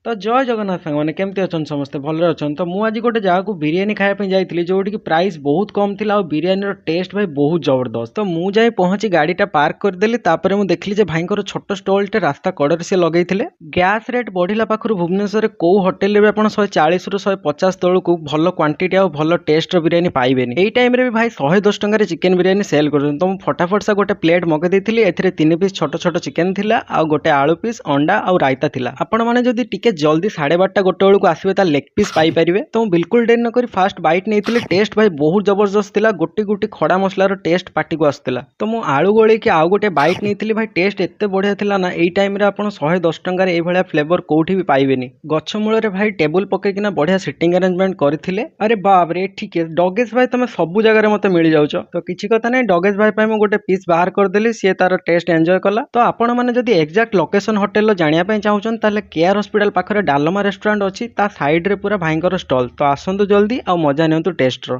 ତ ଜୟ ଜଗନ୍ନାଥ ସାଙ୍ଗମାନେ, କେମିତି ଅଛନ୍ତି? ସମସ୍ତେ ଭଲରେ ଅଛନ୍ତି ତ? ମୁଁ ଆଜି ଗୋଟେ ଜାଗାକୁ ବିରିୟାନୀ ଖାଇବା ପାଇଁ ଯାଇଥିଲି, ଯେଉଁଠିକି ପ୍ରାଇସ୍ ବହୁତ କମ୍ ଥିଲା ଆଉ ବିରିୟାନୀର ଟେଷ୍ଟ ଭାଇ ବହୁତ ଜବରଦସ୍ତ। ତ ମୁଁ ଯାଇ ପହଞ୍ଚି ଗାଡ଼ିଟା ପାର୍କ କରିଦେଲି। ତାପରେ ମୁଁ ଦେଖିଲି ଯେ ଭାଇଙ୍କର ଛୋଟ ଷ୍ଟଲ୍ଟେ ରାସ୍ତା କଡ଼ରେ ସେ ଲଗେଇଥିଲେ। ଗ୍ୟାସ୍ ରେଟ୍ ବଢ଼ିଲା ପାଖରୁ ଭୁବନେଶ୍ୱରରେ କେଉଁ ହୋଟେଲରେ ବି ଆପଣ 140ରୁ 150 ତଳକୁ ଭଲ କ୍ୱାଣ୍ଟିଟି ଆଉ ଭଲ ଟେଷ୍ଟର ବିରିୟାନୀ ପାଇବେନି। ଏଇ ଟାଇମ୍ରେ ବି ଭାଇ 110 ଟଙ୍କାରେ ଚିକେନ୍ ବିରିୟାନୀ ସେଲ୍ କରୁଛନ୍ତି। ତ ମୁଁ ଫଟାଫଟ ସା ଗୋଟେ ପ୍ଲେଟ୍ ମଗେଇ ଦେଇଥିଲି। ଏଥିରେ 3 ପିସ୍ ଛୋଟ ଛୋଟ ଚିକେନ୍ ଥିଲା ଆଉ ଗୋଟେ ଆଳୁ ପିସ୍, ଅଣ୍ଡା ଆଉ ରାଇତା ଥିଲା। ଆପଣମାନେ ଯଦି ଟିକେ ଜଲ୍ଦି 12:30 1 ବେଳକୁ ଆସିବେ, ତା ଲେଗ୍ ପିସ୍ ପାଇପାରିବେ। ତ ମୁଁ ବିଲକୁଲ ଡେରି ନ କରି ଫାଷ୍ଟ ବାଇଟ୍ ନେଇଥିଲି। ଟେଷ୍ଟ ଭାଇ ବହୁତ ଜବରଦସ୍ତ ଥିଲା। ଗୋଟି ଗୋଟି ଖଡ଼ା ମସଲାର ଟେଷ୍ଟ ପାଟିକୁ ଆସୁଥିଲା। ତ ମୁଁ ଆଳୁ ଗୋଳେଇକି ଆଉ ଗୋଟେ ବାଇଟ୍ ନେଇଥିଲି। ଭାଇ, ଟେଷ୍ଟ ଏତେ ବଢ଼ିଆ ଥିଲା ନା, ଏଇ ଟାଇମ୍ରେ ଆପଣ 110 ଟଙ୍କାରେ ଏଇଭଳିଆ ଫ୍ଲେଭର କୋଉଠି ବି ପାଇବେନି। ଗଛ ମୂଳରେ ଭାଇ ଟେବୁଲ ପକେଇକିନା ବଢ଼ିଆ ସିଟିଂ ଆରେଞ୍ଜମେଣ୍ଟ କରିଥିଲେ। ଆରେ ବାପରେ, ଠିକ୍ ଡଗେଶ ଭାଇ, ତମେ ସବୁ ଜାଗାରେ ମୋତେ ମିଳିଯାଉଛ। ତ କିଛି କଥା ନାହିଁ, ଡଗେଶ ଭାଇ ପାଇଁ ମୁଁ ଗୋଟେ ପିସ୍ ବାହାର କରିଦେଲି। ସିଏ ତାର ଟେଷ୍ଟ ଏନ୍ଜୟ କଲା। ତ ଆପଣମାନେ ଯଦି ଏକ୍ଜାକ୍ଟ ଲୋକେସନ ହୋଟେଲର ଜାଣିବା ପାଇଁ ଚାହୁଁଛନ୍ତି, ତାହେଲେ କେୟାର ହସ୍ପିଟାଲ ପାଖରେ ଡାଲମା ରେଷ୍ଟୁରାଣ୍ଟ ଅଛି, ତା ସାଇଡ଼ରେ ପୁରା ଭାଇଙ୍କର ଷ୍ଟଲ୍। ତ ଆସନ୍ତୁ ଜଲ୍ଦି ଆଉ ମଜା ନିଅନ୍ତୁ ଟେଷ୍ଟର।